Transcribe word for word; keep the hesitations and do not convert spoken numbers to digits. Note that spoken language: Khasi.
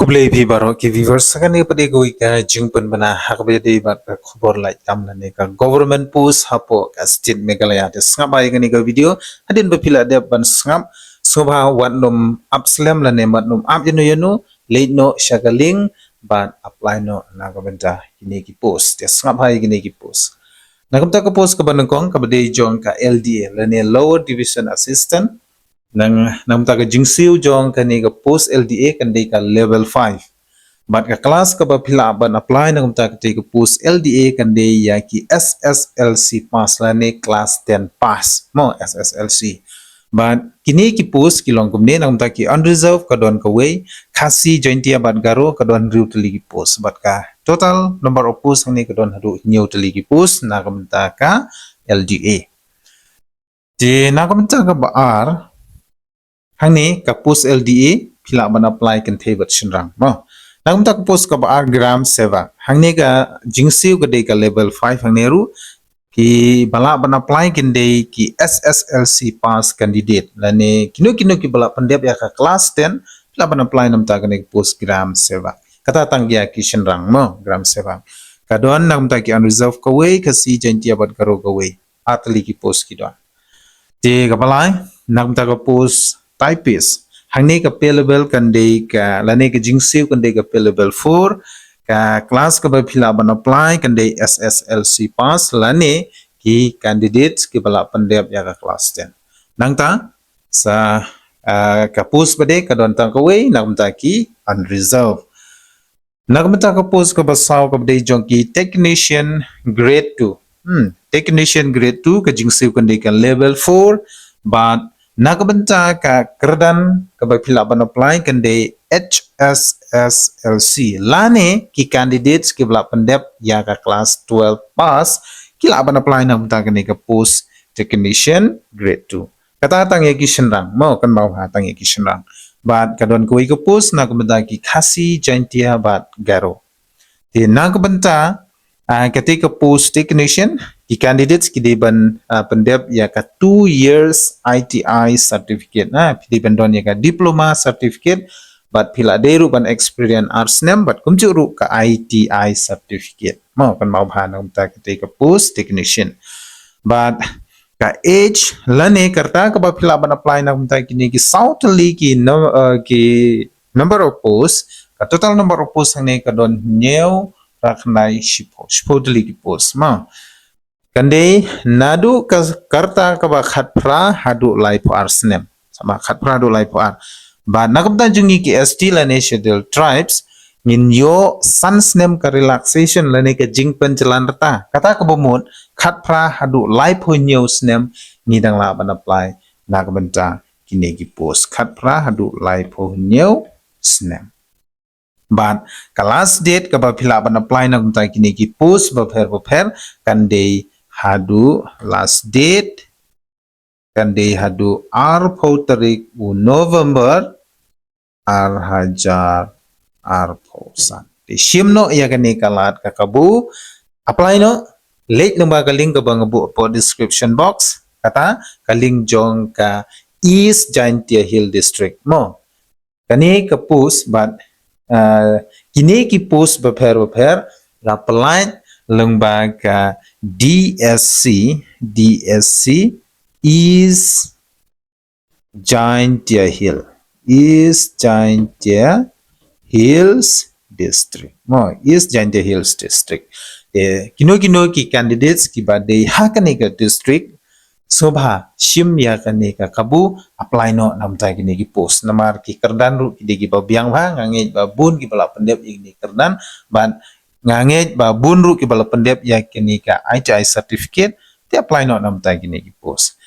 Khublei phi baroh ki viewers, ha kane pat ka dei ka jingpynbna ha kaba ïadei bad ka khubor lait kam lane ka government post hapoh ka state Meghalaya. Te sngap ha ïa kane ka video hadien ba phi la dep ban sngap. Sngewbha wat nym ap slem lane wat nym ap ïano ïano, leit noh sha ka link bad apply noh na ka bynta kine ki post. Te sngap ha ïa kine ki post. Na ka bynta ka post kaba nyngkong kaba dei jong ka L D A lane Lower Division Assistant. Na ka bynta ka jingsiew jong kane ka post L D A kan dei ka level five. Bad ka class kaba phi lah ban apply na ka bynta kata ka post L D A kan dei ïa ki S S L C pass lane class ten pass. Mo, S S L C. Bad kine ki post ki long kumne, na ka bynta ki unreserved ka don kawei, Khasi, Jaintia bad Garo ka don hynriew tylli ki post. Bad ka total number of post hangne ka don haduh hynñiew tylli ki post na ka bynta ka L D A. Te na ka bynta kaba ar, hangne ka post L D A phi lah ban apply kynthei bad shynrang. Mo. Na ka bynta ka post kaba ar, Gram Sevak. Hangne ka jingsiew ka dei ka level five hangne ruh. Kiba lah ban apply kan dei ki S S L C pass candidate lane kino kino kiba lah pyndep ïa ka class ten, phi lah ban apply na ka bynta kane ka post Gram Sevak. Kata tang ïa ki shynrang, mo, Gram Sevak. Ka don na ka bynta ki unreserved kawei, Khasi, Jaintia bad Garo kawei. Ar tylli ki post ki don. Te kaba lai, na ka bynta ka post typist. Hangne ka pay level kan dei ka, lane ka jingsiew kan dei ka pay level four, ka class kaba phi lah ban apply kan dei S S L C pass lane ki candidates kiba lah pyndep ïa ka class ten. Nangta sa, ah, ka post ba dei ka don tang kawei na ka bynta ki unreserved. Na ka bynta ka post kaba saw kaba dei jong ki technician grade two. Hmm, technician grade two ka jingsiew kan dei ka level four, bad na ka bynta ka kyrdan kaba phi lah ban apply kan dei H S S L C. Lane ki candidates kiba lah pyndep ïa ka class twelve pass ki lah ban apply na ka bynta kane ka post technician grade two. Kata tang ïa ki shynrang, mo, kan bau ha tang ïa ki shynrang. Bad ka don kawei ka post na ka bynta ki Khasi, Jaintia bad Garo. Te na ka bynta, ah, kata ka post technician, ki candidates ki dei ban, ah, pyndep ïa ka two years I T I certificate. Ah, phi dei ban don ïa ka diploma certificate, bad phi lah dei ruh ban experience ar snem, bad kumjuh ruh ka I T I certificate. Mo, kan bau ha na ka bynta kata ka post technician. Bad ka age lane ka rta kaba phi lah ban apply na ka bynta kine ki saw tylli ki num-, eh, ki number of post, ka total number of post hangne ka don hynñiew, phra, khyndai, shiphew, shiphew tylli ki post, mo. Kan dei naduh ka, ka rta kaba khatphra haduh laiphew ar snem. Sa kaba khatphra haduh laiphew ar. Bad na ka bynta jong ngi ki S T lane Scheduled Tribes, ngin ïoh san snem ka relaxation lane ka jingpynjlan rta. Kata kaba mut, khatphra haduh laiphew hynñiew snem ngi dang lah ban apply na ka bynta kine ki post. Khatphra haduh laiphew hynñiew snem. Bad ka last date kaba phi lah ban apply na ka bynta kine ki post bapher bapher kan dei haduh, last date kan dei haduh arphew tarik u November, ar hajar arphew san. Te shim noh ïa kane ka lad ka kabu, apply noh, leit lyngba ka link kaba nga buh hapoh description box, kata ka link jong ka East Jaintia Hill District, mo. Kane ka post bad, ah, kine ki post bapher bapher la pyllait lyngba ka D S C, D S C East Jaintia Hill, East Jaintia Hills District. Mo, East Jaintia Hills District. Eh, kino kino ki candidates kiba dei ha kane ka district, sngewbha shim ïa kane ka kabu, apply noh na ka bynta kine ki post. Namar ki kyrdan ruh ki dei kiba biang bha, nga ngeit ba bun kiba la pyndep ïa kine ki kyrdan, bad nga ngeit ba bun ruh kiba la pyndep ïa kine ka I T I certificate, te apply noh na ka bynta kine ki post.